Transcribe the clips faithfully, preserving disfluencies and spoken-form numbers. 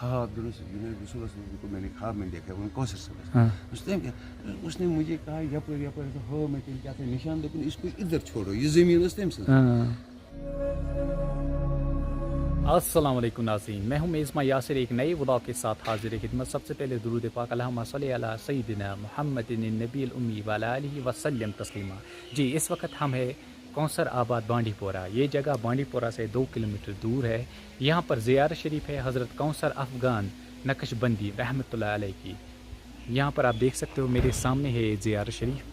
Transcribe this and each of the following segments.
خواب، دوٚپنَس، جنید رسول صلی اللہ علیہ وسلم کو میں نے خواب میں دیکھا ہے، وہ کوثر صٲبَس۔ ہاں۔ اس ٹائم کیا، اس نے مجھے کہا، یَپٲرۍ، یَپٲرۍ ہسا ہٲو مےٚ تٔمۍ کیٛاہ تام نِشان، دوٚپُن، اس کو ادھر چھوڑو، یہِ زٔمیٖن ٲس تٔمۍ سٕنٛز۔ ہاں۔ السلام علیکم ناظرین، میں ہوں میزبان یاسر، ایک نئے ولاگ کے ساتھ حاضر خدمت۔ سب سے پہلے درود پاک، اللہم صلی علی سیدنا محمد النبی الامی وعلی آلہ وسلم تسلیما۔ جی، اس وقت ہم ہے کونثر آباد بانڈی پورہ۔ یہ جگہ بانڈی پورہ سے دو کلومیٹر دور ہے۔ یہاں پر زیارت شریف ہے حضرت کونثر افغان نقش بندی رحمۃ اللہ علیہ کی۔ یہاں پر آپ دیکھ سکتے ہو، میرے سامنے ہے یہ زیارت شریف۔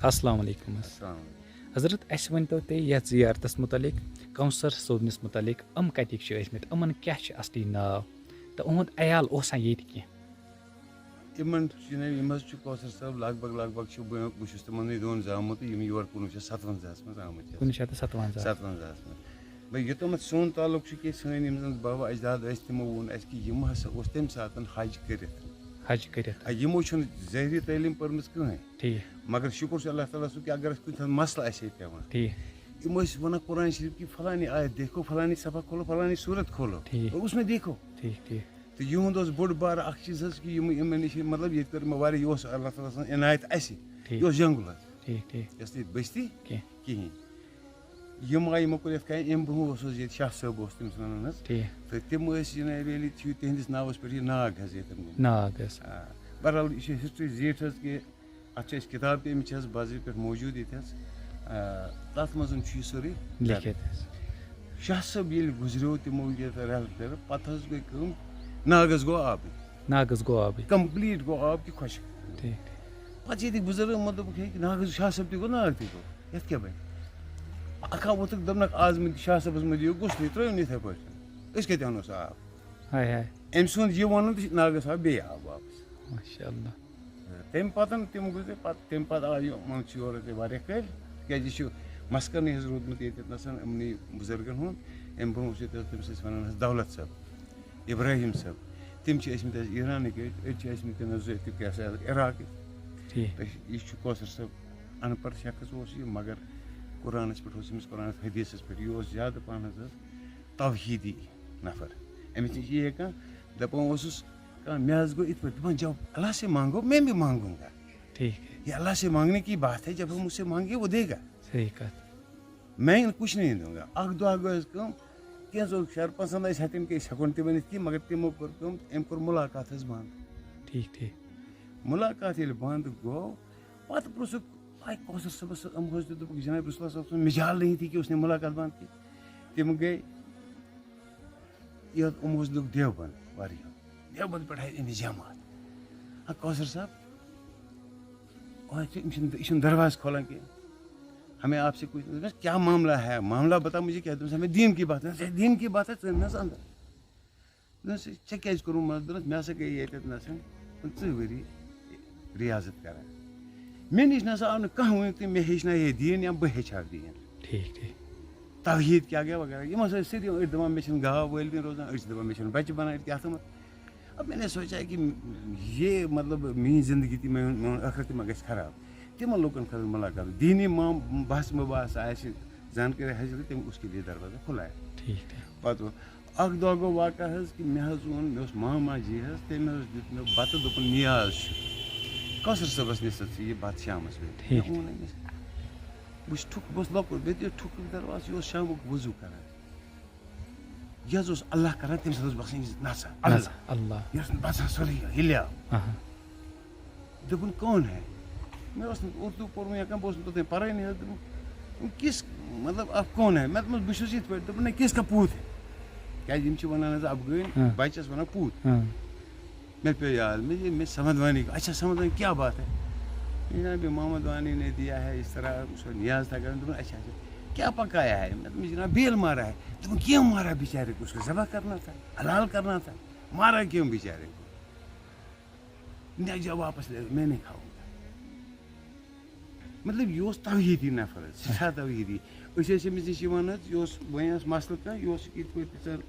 السلام علیکم۔ السلام علیکم۔ حضرت، اَسہِ ؤنۍتو تُہۍ یَتھ زیارتَس مُتعلِق، کونثر صٲبنِس مُتعلِق، یِم کَتِکۍ چھِ ٲسۍمٕتۍ، یِمَن کیٛاہ چھِ اَصلی ناو تہٕ یِہُنٛد عیال اوسا ییٚتہِ کینٛہہ؟ یِمَن چھِ جناب، یِم حظ چھِ کونثر صٲب لگ بگ، لگ بگ چھِ بہٕ، بہٕ چھُس تِمَنٕے دۄن زامُت تہٕ یِم یور کُنوُہ شیٚتھ ستوَنزاہَس منٛز آمٕتۍ حظ۔ کُنوُہ شیٚتھ تہٕ ستوَنزاہ۔ ستوَنزاہَس منٛز۔ بہٕ، یوٚتامَتھ سون تعلق چھُ کہِ سٲنۍ یِم زَن بابا اجداد ٲسۍ، تِمو ووٚن اَسہِ کہِ یِم ہسا اوس تَمہِ ساتَن حج کٔرِتھ۔ حج کٔرِتھ۔ آ، یِمو چھُنہٕ ظٲہری تعلیٖم پٔرمٕژ کٕہٕنۍ۔ ٹھیٖک۔ مگر شُکُر چھُ اللہ تعالیٰ سُنٛد کہِ اگر اَسہِ کُنہِ ساتہٕ مسلہٕ آسہِ ہے پٮ۪وان، ٹھیٖک۔ یِم ٲسۍ وَنان قرآن شریٖف کہِ فلانی آیت دیکھو، فلانی صفحہ کھولو، فلانی صوٗرت کھولو۔ ٹھیٖک۔ اور اس میں دیکھو۔ ٹھیٖک، ٹھیٖک۔ تہٕ یِہُنٛد اوس بوٚڑ بار اَکھ چیٖز حظ کہِ یِم، یِمَن نِش، مطلب، ییٚتہِ کٔر مےٚ واریاہ، یہِ اوس اللہ تعالیٰ سٕنٛز عنایت اَسہِ۔ ٹھیٖک۔ یہِ اوس جنٛگُل حظ۔ ٹھیٖک، ٹھیٖک۔ یہِ ٲس نہٕ ییٚتہِ بٔستی کینٛہہ۔ کِہیٖنۍ۔ یِم آیہِ یِمو کوٚر یِتھ کٔنۍ، اَمہِ برونٛہہ اوس حظ ییٚتہِ شاہ صٲب اوس تٔمِس وَنان حظ۔ ٹھیٖک۔ تہٕ تِم ٲسۍ یہِ ناوِ علی چھُ تِہِنٛدِس ناوَس پٮ۪ٹھ یہِ ناگ حظ ییٚتٮ۪ن گوٚمُت۔ ناگ حظ۔ آ، بہرحال، یہِ چھِ ہسٹری زیٖٹھ حظ کہِ اَتھ چھِ اَسہِ کِتاب تہِ، أمِس چھِ حظ باضٲبطہٕ پٲٹھۍ موٗجوٗد ییٚتہِ حظ۔ آ، تَتھ منٛز چھُ یہِ سورُے لیکھِتھ حظ۔ شاہ صٲب ییٚلہِ گُزریو تِمو یہِ رٮ۪تھ دَرٕ، پَتہٕ حظ گٔے کٲم، ناگَس گوٚو آبٕے۔ ناگَس گوٚو آبٕے۔ کمپلیٖٹ گوٚو آب کہِ خۄشک۔ ٹھیٖک، ٹھیٖک۔ پَتہٕ چھِ ییٚتِکۍ بُزرگ، مطلب، کہِ ناگَس شاہ صٲب تہِ گوٚو، ناگ تہِ گوٚو، یَتھ کیٛاہ بَنہِ؟ اَکھا ووٚتھُکھ، دوٚپنَکھ، آز مہٕ دِ شاہ صٲبَس مہٕ دِیِو غُسلٕے، ترٛٲیِو نہٕ یِتھَے پٲٹھۍ۔ أسۍ کَتہِ اَنوس آب؟ ہاے ہاے۔ أمۍ سُنٛد یہِ وَنُن تہِ چھِ ناگَس آو بیٚیہِ آب واپَس۔ ماشاء اللہ۔ تَمہِ پَتہٕ تِم گُزرے، پَتہٕ، تَمہِ پَتہٕ آو یہِ، یِمَن چھِ یورٕ تہِ واریاہ کٔرۍ، تِکیٛازِ یہِ چھُ مسکَنٕے حظ روٗدمُت ییٚتٮ۪تھ نَسَن یِمنٕے بُزرگَن ہُنٛد۔ اَمہِ برونٛہہ اوس ییٚتہِ حظ تٔمِس ٲسۍ وَنان حظ دولت صٲب، اِبراہیٖم صٲب۔ تِم چھِ ٲسۍمٕتۍ حظ ایٖرانٕکۍ، أڑۍ، أڑۍ چھِ ٲسۍمٕتۍ تِم حظ تِم کیٛاہ سا عراقٕکۍ۔ ٹھیٖک۔ تہٕ یہِ چھُ کوثر صٲب، اَن پَڑھ شخص اوس یہِ، مگر قرآنَس پٮ۪ٹھ اوس أمِس، قرآنَس حدیٖثَس پٮ۪ٹھ، یہِ اوس زیادٕ پَہَن حظ توحیٖدی نفر۔ أمِس نِش یی ہے کانٛہہ، دَپان اوسُس، کانٛہہ مےٚ حظ گوٚو یِتھ پٲٹھۍ، دَپان، جب اللہ سے مانگو، میں بھی مانگوں گا۔ ٹھیٖک۔ یہ اللہ سے مانگنے کی بات ہے، جب ہم اس سے مانگیں، وہ دے گا۔ صحیح کَتھ۔ میں کچھ نہیں دوں گا۔ اَکھ دۄہ گوٚو حظ کٲم، کینٛژھو شرپنٛژن ٲسۍ ہَتٮ۪ن کہِ أسۍ ہٮ۪کو نہٕ تہِ ؤنِتھ کینٛہہ، مگر تِمو کٔر کٲم، أمۍ کوٚر مُلاقات حظ بنٛد۔ ٹھیٖک، ٹھیٖک۔ مُلاقات ییٚلہِ بنٛد گوٚو، پَتہٕ پرٛژھُکھ، آے کوثر صٲبَس، أمۍ حظ دیُت، دوٚپُکھ، جناب رسول اللہ صلی اللہ علیہ وسلم، مجال نہیں تھی کہ اس نے ملاقات بند کی۔ تِم گٔے، یہِ حظ، یِم حظ لوٚگ دیوبند واریاہ۔ دیوبند پٮ۪ٹھ آیہِ أمِس جماعت۔ ہاں، کوثر صٲب، وہاں سے، یہِ چھُنہٕ، یہِ چھُنہٕ دروازٕ کھولان کینٛہہ۔ ہمیں آپ سے کچھ، دوٚپمَس، کیا معاملہ ہے؟ معاملہ بتا مجھے کیا؟ دوٚپمَس، ہمیں دین کی بات ہے۔ دوٚپمَس، ہے، دین کی بات ہے، ژٕ أنۍ نہٕ حظ اندر۔ دوٚپنَس، ژےٚ کیٛازِ کوٚرُتھ منٛز؟ دوٚپنَس، مےٚ ہسا گٔے ییٚتٮ۪تھ نَسَن پٕنٛژٕہ ؤری ریاضت کران۔ مےٚ نِش نَسا آو نہٕ کانٛہہ وٕنیُک تہٕ مےٚ ہیٚچھنایہِ ہے دیٖن یا بہٕ ہیٚچھِ ہا دیٖن۔ ٹھیٖک، ٹھیٖک۔ توحیٖد کیٛاہ گٔے وغیرہ۔ یِم ہسا ٲسۍ سٲری أڑۍ دَپان، مےٚ چھِنہٕ گاو وٲلۍ بِنۍ روزان، أڑۍ چھِ دَپان، مےٚ چھِنہٕ بَچہِ بَنان، أڑۍ کیٛاہ تھوٚمُت۔ اب میں نے سوچا کہ یہ، مطلب، میٛٲنۍ زندگی تہِ، میون، میون ٲخرت تہِ ما گژھِ خراب۔ تِمن لوٗکن خٲطرٕ مُلاقات۔ دینی مام-، بحث مباحث آسہِ، زانکٲری حٲصِل، تِم، اس کے لیے دروازہ کھلا ہے۔ ٹھیٖک، ٹھیٖک۔ پتہٕ ووٚن، اکھ دۄہ گوٚو واقعہ حظ کہِ مےٚ حظ ووٚن، مےٚ اوس ماما جی حظ، تٔمۍ حظ دیُت مےٚ بتہٕ، دوٚپُن، نیاز چھُ۔ کوثر صٲبس نِش ژٕ یہِ بتہٕ شامس بیٚیہِ۔ ٹھیٖک۔ مےٚ ووٚن أمِس، بہٕ چھُس ٹھُک-، بہٕ اوسُس لۄکُٹ، مےٚ دیُت ٹھُکرُک دروازٕ، یہِ اوس شامُک وضوٗ کران۔ یہِ حظ اوس اللہ کران، تٔمِس حظ اوس باسان، یہِ نژان، اللہ۔ نژان، اللہ۔ یہِ اوس نہٕ باسان سورُے یہِ ہِلیو۔ اہا۔ دوٚپُن، "کون ہے؟" مےٚ اوس نہٕ اردو پوٚرمُت یا کانٛہہ، بہٕ اوسُس نہٕ توٚتام پَرٲنی حظ۔ دوٚپُن، "کس، مطلب، آپ کون ہے؟" مےٚ دوٚپمَس، "بہٕ چھُس یِتھ پٲٹھۍ۔" دوٚپُن، "نہ، کس کا پوٗت ہے؟" کیٛازِ یِم چھِ وَنان حظ اَفغٲنۍ ہاں۔ بَچَس وَنان پوٗت۔ ہاں۔ مےٚ پیوٚو یاد، مےٚ یہِ، مےٚ سمجھ وانی، اچھا، سمجھ وانی، کیا بات ہے؟ جناب، محمد وانی نے دیا ہے اس طرح، اس کو نیاز تھا کرنا۔ دوٚپُن، "اچھا، اچھا، کیا پکایا ہے؟" مےٚ دوٚپمَس، "جناب، بیل مارا ہے۔" دوٚپُن، "کیٛاہ مارا بیچارے کو؟ اس کو ذبح کرنا تھا، حلال کرنا تھا، مارا کیوں بیچارے کو؟" "نہیں، جاؤ واپس لے، میں نہیں کھاؤں گا۔" مطلب، یہِ اوس توحیٖدی نفر حظ، سٮ۪ٹھاہ توحیٖدی۔ أسۍ ٲسۍ أمِس نِش یِوان حظ، یہِ اوس، وۄنۍ ٲس مسلہٕ کانٛہہ، یہِ اوس یِتھ پٲٹھۍ ژٕ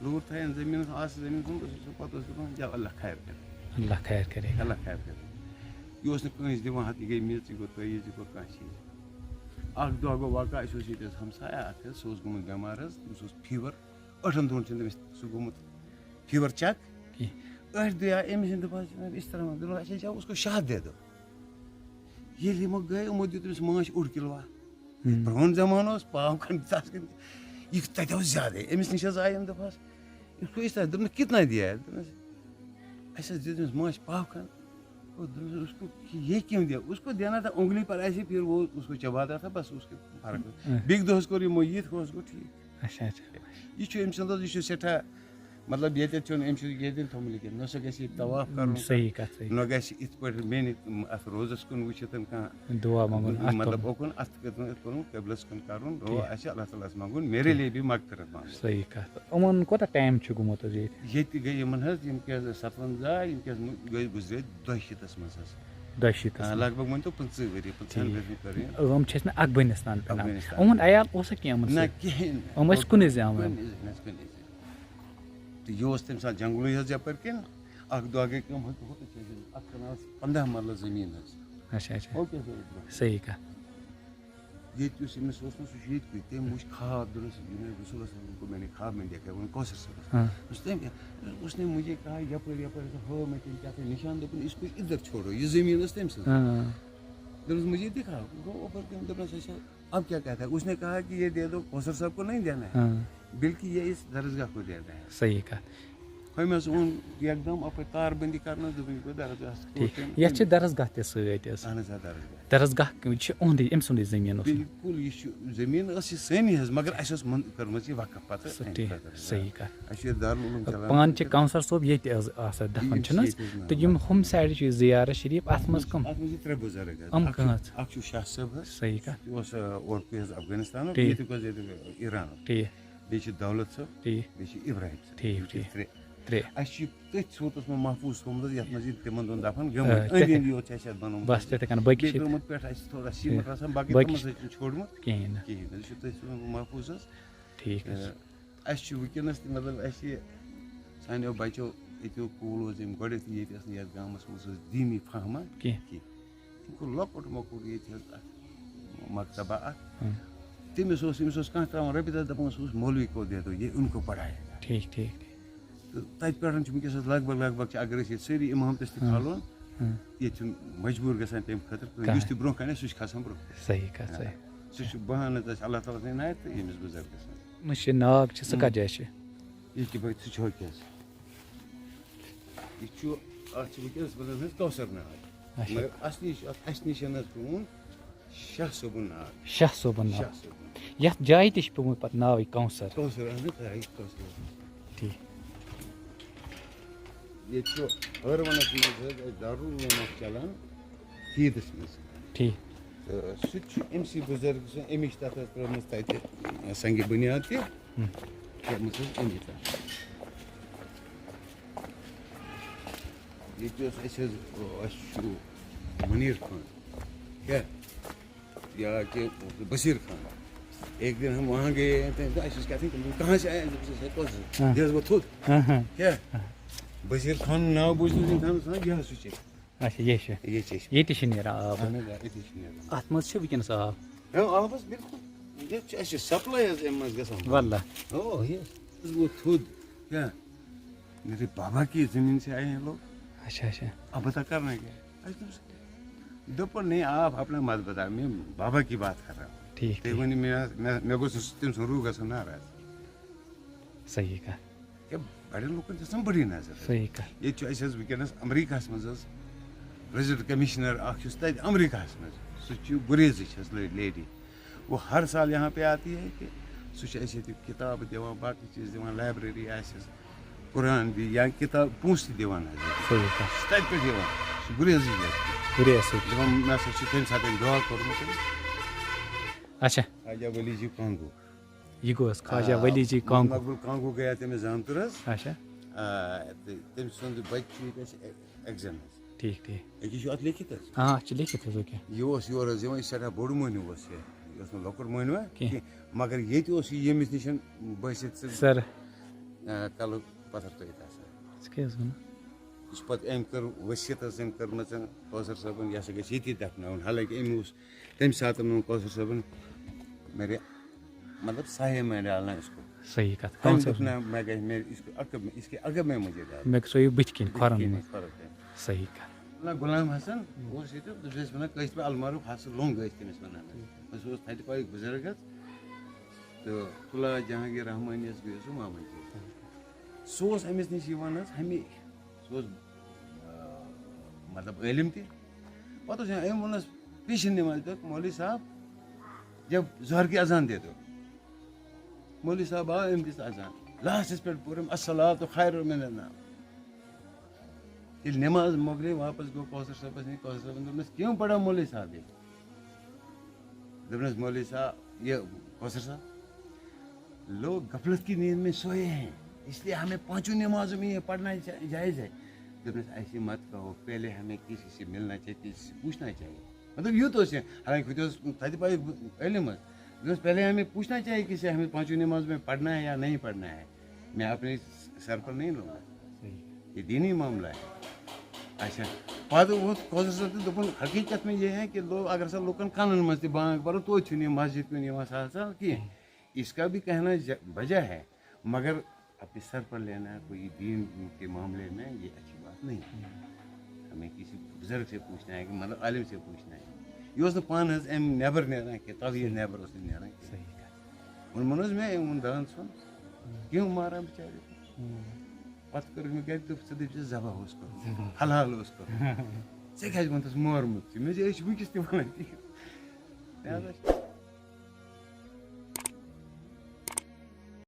لوٗر تھایَن زٔمیٖنَس، آس زٔمیٖنَس منٛز، أسۍ ٲسۍ پَتہٕ اوس دَپان، "جاو، اللہ خیر کرے۔" اللہ خیر کرے۔ اللہ خیر کرے۔ یہِ اوس نہٕ کٲنٛسہِ دِوان ہَتھ، یہِ گٔے میٚژ، یہِ گوٚو تٲویٖز، یہِ گوٚو کانٛہہ چیٖز۔ اَکھ دۄہ گوٚو واقعہ، اَسہِ اوس ییٚتہِ حظ ہمسایہ اَکھ حظ، سُہ اوس گوٚمُت بٮ۪مار حظ، تٔمِس اوس فیٖور، ٲٹھَن دۄہَن چھُنہٕ تٔمِس سُہ گوٚمُت فیٖور چیک کینٛہہ۔ ٲٹھِ دۄہہِ آے أمِس نِش، دوٚپہَس، "جناب، اس طرح ما۔" دوٚپُن، "اچھا، جاو، اس کو شہد دے دو۔" ییٚلہِ یِمو گٔے، یِمو دیُت أمِس ماچھ اوٚڑ کِلوٗ اَکھ۔ ہُم۔ پرٛون زمانہٕ اوس، پاو کھنٛڈ تَتھ کٔرِتھ۔ یہِ تَتہِ اوس زیادَے۔ أمِس نِش حظ آیہِ یِم، دوٚپہَس، "اس کو اس طرح۔" دوٚپمَس، "کتنا دیا ہے؟" دوٚپمَس، اَسہِ حظ دیُت أمِس ماچھ پاو کھنٛڈ۔ اور دوٚپمَس، "اس کو یہ کیوں دیا؟ اس کو دینا تھا انگلی پر ایسے، پھر وہ اس کو چباتا تھا، بس اس کے فرق ہوا۔" اچھا۔ بیٚکہِ دۄہ حظ کوٚر یِمو یہِ تہِ، ہُہ حظ گوٚو ٹھیٖک۔ اچھا، اچھا۔ یہِ چھُ أمۍ سُنٛد حظ، یہِ چھُ سٮ۪ٹھاہ، مطلب، ییٚتٮ۪تھ چھُنہٕ أمۍ سُنٛد ییٚتٮ۪ن تھوٚمُت یہِ کینٛہہ۔ نہ سُہ گژھِ یہِ طواف کَرُن، صحیح کَتھ، صحیح۔ نہ گژھِ یِتھ پٲٹھۍ میٛانہِ اَتھ روزَس کُن وٕچھِتھ کانٛہہ دُعا منٛگُن، اَتھ مطلب، کُن۔ اوکُن اَتھ کٔرِتھ کَرُن، قبلَس کُن کَرُن، رو ٹھیٖک۔ اَسہِ اللہ تعالیٰ ہَس منٛگُن، میرے لیے بھی مغفرت مانگُن۔ صحیح کَتھ۔ یِمَن کوٗتاہ ٹایم چھُ گوٚمُت حظ ییٚتہِ؟ ییٚتہِ گٔے یِمَن حظ، یِم کیٛاہ ستوَنزاہ، یِم کیٛاہ گٔے گُزرے دۄیہِ شیٖتَس منٛز حظ۔ دۄیہِ شیٖتَس آ، منٛز۔ لگ بگ مٲنۍ تو پٕنٛژٕہ ؤری، پٕنٛژٕہَن ٹھیٖک۔ ؤرۍیَن کٔر یِم۔ یِم چھِ ٲسۍ نہٕ افغٲنِستان پٮ۪ٹھ آمٕتۍ۔ افغٲنِستان۔ یِہُنٛد عیال اوسا کینٛہہ یِمَن نہ، سۭتۍ؟ کِہیٖنۍ نہٕ۔ یِم ٲسۍ کُنُے زٔنۍ آمٕتۍ؟ کُنُے زٔنۍ حظ، کُنُے زٔنۍ۔ تہٕ یہِ اوس تَمہِ ساتہٕ جنٛگلٕے حظ یَپٲرۍ کِنۍ۔ اَکھ دۄہ گٔے کٲم، ہُتہِ، ہُتہِ چھِ اَسہِ اَتھ کَنالَس پنٛداہ مرلہٕ زٔمیٖن حظ۔ اچھا، اچھا۔ او کے سر، برٛونٛہہ۔ صحیح کَتھ۔ ییٚتہِ یُس أمِس اوس نہ، سُہ چھُ ییٚتہِ کُے۔ تٔمۍ وٕچھ خواب، دوٚپنَس، "یہِ مےٚ رسول صلی اللہ علیہ وسلم کو میں نے خواب میں دیکھا ہے"، ووٚن کوثر صٲبَس۔ ہاں۔ دوٚپمَس، "تٔمۍ، اس نے مجھے کہا، یَپٲرۍ، یَپٲرۍ ہسا ہٲو مےٚ تٔمۍ کیٛاہ تام نِشان، دوٚپُن، اس کو ادھر چھوڑو، یہِ زٔمیٖن ٲس تٔمۍ سٕنٛز۔" ہاں۔ دوٚپنَس، "مجھے دکھاؤ"، گوٚو اوپَر کُن، دوٚپنَس، اچھا، اب کیا کہتا ہے؟ اس نے کہا کہ یہ دے دو کوثر صاحب کو نہیں دینا ہے، ہاں۔ بلکہ یہ اس درسگاہ کو دینا ہے۔ صحیح کَتھ۔ ہُمۍ حظ اوٚن یکدم اَپٲرۍ تار بندی کرنَس، دوٚپُن، "یہِ گوٚو درسگاہَس ٹھیٖک۔ کوٹھٮ۪ن یَتھ چھِ أنٛدۍ۔" درسگاہ تہِ سۭتۍ حظ۔ اہن حظ، آ، درسگاہ۔ درسگاہ چھِ اُہُنٛدٕے، أمۍ سُنٛدٕے زٔمیٖن اوس۔ بِلکُل، یہِ چھُ زٔمیٖن ٲس یہِ سٲنی حظ، مگر اَسہِ ٲس من-، کٔرمٕژ یہِ وقف پَتہٕ سُہ اَمہِ ٹھیٖک، خٲطرٕ۔ صحیح کَتھ۔ اَسہِ چھُ یہِ دارالعلوم چلان۔ پانہٕ چھِ کونسل صٲب ییٚتہِ حظ آسان دفن، یِم چھِ چھِنہٕ حظ؟ ییٚتہِ حظ تہٕ یِم محمد۔ ہُم سایڈٕ چھِ یہِ زیارت شریٖف، اَتھ منٛز کٕم؟ اَتھ منٛز چھِ ترٛےٚ بُزرگ حظ۔ یِم اَکھ چھُ، کٕم حظ؟ اَکھ چھُ شاہ صٲب حظ۔ صحیح کَتھ۔ یہِ اوس، آ، اورکُے حظ افغٲنِستانُک، ٹھیٖک۔ ییٚتیُک حظ، ییٚتیُک ایرانُک۔ ٹھیٖک۔ بیٚیہِ چھِ دولت صٲب، ٹھیٖک۔ بیٚیہِ چھِ ابراہیم صٲب۔ ٹھیٖک، یِم چھِ ٹھیٖک۔ ترٛےٚ۔ ترٛےٚ۔ اَسہِ چھِ یہِ تٔتھۍ صوٗرتَس منٛز محفوٗظ تھوٚومُت حظ، یَتھ منٛز یہِ تِمَن دۄن دَفعَن گٔمٕتۍ۔ آ، أنٛدۍ تِتھَے أنٛدۍ یوت چھِ اَسہِ یَتھ بَنومُت بَس حظ۔ تِتھَے کَنۍ، باقٕے بیٚیہِ چھِ ترٛوومُت پٮ۪ٹھ اَسہِ تھوڑا سیٖمَنٛٹ ٹھیٖک۔ رَژھا، باقٕے باقٕے تِمَن چھِ سۭتۍ چھُنہٕ چھوڑمُت کِہیٖنۍ نہٕ۔ کِہیٖنۍ نہٕ۔ یہِ چھُ تٔتھۍ سۭتۍ محفوٗظ حظ۔ ٹھیٖک حظ۔ تہٕ اَسہِ چھُ وٕنکیٚنَس تہِ، مطلب، اَسہِ یہِ سانیو بَچو أتیُک کوٗل اوس، یِم گۄڈٕنٮ۪تھٕے ییٚتہِ ٲس نہٕ یَتھ گامَس منٛز ٲس دیٖنی فہمہ کینٛہہ۔ کینٛہہ۔ أمۍ کوٚر لۄکُٹ مۄکُٹ ییٚتہِ حظ اَکھ مکتبہ اَکھ۔ ہُم۔ تٔمِس اوس، أمِس اوس کانٛہہ ترٛاوان رۄپیہِ دَہ، دَپان اوس، "مولوی کو دے دو، یہ ان کو پڑھائے گا۔" ٹھیٖک، ٹھیٖک، ٹھیٖک۔ تہٕ تَتہِ پٮ۪ٹھ چھِ وٕنکیٚس حظ لگ بگ، لگ بگ چھِ، اگر أسۍ ییٚتہِ سٲری اِمام تہِ چھِ ہُم۔ کھالون، ہُم۔ ییٚتہِ چھُنہٕ مجبوٗر گژھان تَمہِ خٲطرٕ کٕہٕنۍ۔ کانٛہہ۔ یُس تہِ برٛونٛہہ کَنہِ آسہِ، سُہ چھُ کھسان برٛونٛہہ۔ صحیح کَتھ، آ۔ صحیح۔ سُہ چھُ بہانہٕ حظ اَسہِ اللہ تعالیٰ سٕنٛدِ عنایت تہٕ ییٚمِس بُزرگَس منٛز۔ مےٚ چھِ ناگ چھِ، سُہ ہُم۔ کَتھ جایہِ چھِ؟ یہِ کہِ بھائی، سُہ چھُ کیٛاہ؟ یہِ چھُ، اَتھ چھِ وٕنکیٚنَس وَنان حظ کوثر ناگ۔ اچھا۔ مگر اَصلی چھُ اَتھ اَسہِ نِش حظ پیوٚمُت شاہ صٲبُن ناگ۔ شاہ صٲبُن ناگ۔ شاہ صٲبُن۔ یَتھ جایہِ تہِ چھِ پیوٚمُت پَتہٕ ناوٕے کوثر۔ کوثر، اَہَن حظ، آ، یہِ چھُ کوثر۔ ٹھیٖک۔ ییٚتہِ چھُ ہٲروَنَس منٛز حظ اَسہِ دارالعلوم اَکھ چَلان، ہیٖدَس منٛز۔ ٹھیٖک۔ تہٕ سُہ تہِ چھُ أمۍ سٕے بُزرگ سُنٛد، أمِس چھِ تَتھ حظ ترٲومٕژ تَتہِ سنٛگِ بُنیاد تہِ۔ ہُم۔ کٔرمٕژ حظ أمی تَتھ۔ ییٚتہِ اوس اَسہِ حظ، اَسہِ چھُ مُنیٖر خان۔ کیٛاہ؟ یا کہ بصیر خان۔ ایک دن ہم وہاں گئے تھے، تو اَسہِ اوس کیٛاہ تھام، کہاں سے آئے؟ دوٚپُس، "أسۍ آے کوثر۔" ہاں۔ یہِ حظ ووٚتھ تھوٚد۔ ہاں، ہاں۔ کیٛاہ؟ بصیر خان ناو بوٗزِتھ اوس اِنسانَس وَنان، یہِ حظ چھُ چیٚے۔ اچھا، یہِ چھُ۔ یہِ چھِ أسۍ۔ ییٚتہِ چھِ نیران آب۔ اَہَن حظ، آ، ییٚتی چھِ نیران۔ اَتھ منٛز چھِ وٕنکیٚنَس آب؟ ہاں، آب حظ، بِلکُل۔ ییٚتہِ چھِ اَسہِ supply حظ اَمہِ منٛز گژھان۔ واللہ۔ او، یہِ حظ گوٚو تھوٚد۔ کیٛاہ؟ میرے بابا کی زمین سے آئے ہیں لوگ۔ اچھا، اچھا۔ اب بتا کرنا کیا ہے؟ اَسہِ دوٚپُس، دوٚپُن، "نہیں، آپ اپنا مت بتا، میں بابا کی بات کر رہا ہوں۔" ٹھیٖک، تُہۍ ٹھیٖک۔ ؤنِو، مےٚ، مےٚ، مےٚ گوٚژھ نہٕ تٔمۍ سُنٛد روح گژھُن ناراض۔ صحیح کَتھ۔ کہِ بڑٮ۪ن لُکن چھِ آسان بٔڑی نظر۔ صحیح کَتھ۔ ییٚتہِ چھُ اَسہِ حظ وٕنکیٚنَس امریکہس منٛز حظ ریزیڈنٹ کمشنر اکھ یُس تَتہِ امریکہس منٛز، سُہ چھُ گُریزٕچ حظ لے- لیڈی۔ وہ ہر سال یہاں پہ آتی ہے کہ سُہ چھُ اَسہِ ییٚتہِ کِتابہٕ دِوان، باقٕے چیٖز دِوان، لایبریری آسہِ حظ، قرآن دی یا کِتاب، پونٛسہٕ تہِ دِوان حظ۔ صحیح کَتھ۔ سُہ تَتہِ پٮ۪ٹھ یِوان، سُہ گُریزٕچ لڑکی۔ گُریزٕچ۔ دَپان مےٚ ہسا چھُ تَمہِ ساتہٕ دُعا کوٚرمُت۔ اچھا۔ خواجہ ولی جی کانگو۔ یہِ گوٚو حظ خواجہ ولی جی کانگو۔ مقبول کانگو گیا تٔمِس زامتُر حظ۔ اچھا۔ آ، تہٕ تٔمۍ سُنٛد بچہِ چھُ ییٚتہِ اَسہِ ایٚگزام حظ۔ ٹھیٖک ٹھیٖک۔ أکِس چھُ اَتھ لیکھِتھ حظ۔ آ، اَتھ چھِ لیکھِتھ حظ ییٚکیٛاہ۔ یہِ اوس یور حظ یِوان، یہِ سٮ۪ٹھاہ بوٚڑ مٔہنیوٗ اوس یہِ۔ یہِ اوس نہٕ لۄکُٹ مٔہنیوٗ کینٛہہ۔ مگر ییٚتہِ اوس یہِ ییٚمِس نِش بٲسِتھ سُہ سر۔ آ، کَلہٕ پَتھر ترٲوِتھ آسان۔ ژٕ کیٛاہ حظ وَنان؟ یہِ چھُ پَتہٕ أمۍ کٔر ؤصیت حظ أمۍ کٔرمٕژ کوثر صٲبَن، یہِ ہسا گژھِ ییٚتی دَفناوُن۔ حالانکہ أمۍ اوس تَمہِ ساتہٕ ووٚن کوثر صٲبَن، میرے مطلب سایے میں ڈالنا اس کو۔ صحیح کَتھ۔ تٔمۍ کانٛہہ دوٚپ اوس نہ، مےٚ گژھِ، مےٚ اس کو عقب میں، اس کے عقب میں مجھے ڈالنا۔ مےٚ گژھِ یہِ بٕتھِ کِنۍ کھۄرَن منٛز۔ فرق ہے۔ صحیح کَتھ۔ نہ، غلام حسن اوس ییٚتہِ، تٔمِس ٲسۍ وَنان کٲشِر پٲٹھۍ المارُک حسن لوٚنٛگ ٲسۍ تٔمِس وَنان حظ۔ سُہ اوس تَتہِ پایُک بُزرگ حظ۔ تہٕ قلعہ جہانگیر رحمانیَس گٔیو سُہ مامَن جی۔ سُہ اوس أمِس نِش یِوان حظ ہمیشہِ۔ سُہ اوس، آ، مطلب عٲلِم تہِ۔ پَتہٕ اوس یِوان، أمۍ ووٚنُس پیشن نماز پٮ۪ٹھ، "مولوی صاحب، جب ظہر کی اذان دے دو۔" مولوی صاحب آو، أمۍ دِژ اذان۔ لاسٹَس پٮ۪ٹھ پوٚر أمۍ، "الصلاۃ خیر من النوم۔" ییٚلہِ نماز مۄکلے، واپس گوٚو کوثر صٲبَس نِش، کوثر صٲبَن دوٚپنَس، "کیوں پڑھا مولوی صاحب یہ؟" دوٚپنَس، "مولوی صاحب، یہ کوثر صاحب، لوگ غفلت کی نیند میں سوئے ہیں، اس لیے ہمیں پانچوں نمازوں میں یہ پڑھنا جا-، جائز ہے۔" دوٚپنَس، "ایسے مت کہو، پہلے ہمیں کسی سے ملنا چاہیے، کسی سے پوچھنا چاہیے۔" مطلب یوٗت اوس یہِ، حالانکہِ ہُتہِ اوس تَتہِ پَے علم حظ۔ دوٚپنَس، "پہلے ہمیں پوچھنا چاہیے کسی سے، ہمیں پانچوں نماز میں پڑھنا ہے یا نہیں پڑھنا ہے، میں اپنے سر پر نہیں لوں گا، یہ دینی معاملہ ہے۔" اچھا، پَتہٕ ووت کوثر صٲب تہٕ دوٚپُن، "حقیٖقت میں یہ ہے کہ لوگ اگر سا لُکَن کَنَن منٛز تہِ بانگ پَرو، توتہِ چھُنہٕ یہِ مسجد کُن یِوان سہل سہل کینٛہہ۔ اس کا بھی کہنا ج-، وجہ ہے، مگر اپنے سر پر لینا کوئی دین کے معاملے میں یہ اچھی بات نہیں ہے۔ ہمیں کسی بزرگ سے پوچھنا ہے کہ مطلب عالم سے پوچھنا ہے۔" یہِ اوس نہٕ پانہٕ حظ اَمہِ نٮ۪بر نیران کینٛہہ، تَوٕ یہِ نٮ۪بر اوس نہٕ نیران کینٛہہ۔ صحیح کَتھ۔ ووٚنمَن حظ مےٚ، أمۍ ووٚن دَہَن سُنٛد، کیوں مارا بِچارِ؟ پَتہٕ کٔرٕکھ مےٚ گَرِ، دوٚپ، "ژٕ دٔپۍ زِ ذبح اوس کوٚرمُت، حلال اوس کوٚرمُت۔ ژےٚ کیٛازِ ووٚنتَس مورمُت چھُ؟" مےٚ چھِ، أسۍ چھِ وٕنکیٚس تہِ وَنان تی۔ مےٚ حظ ٲسۍ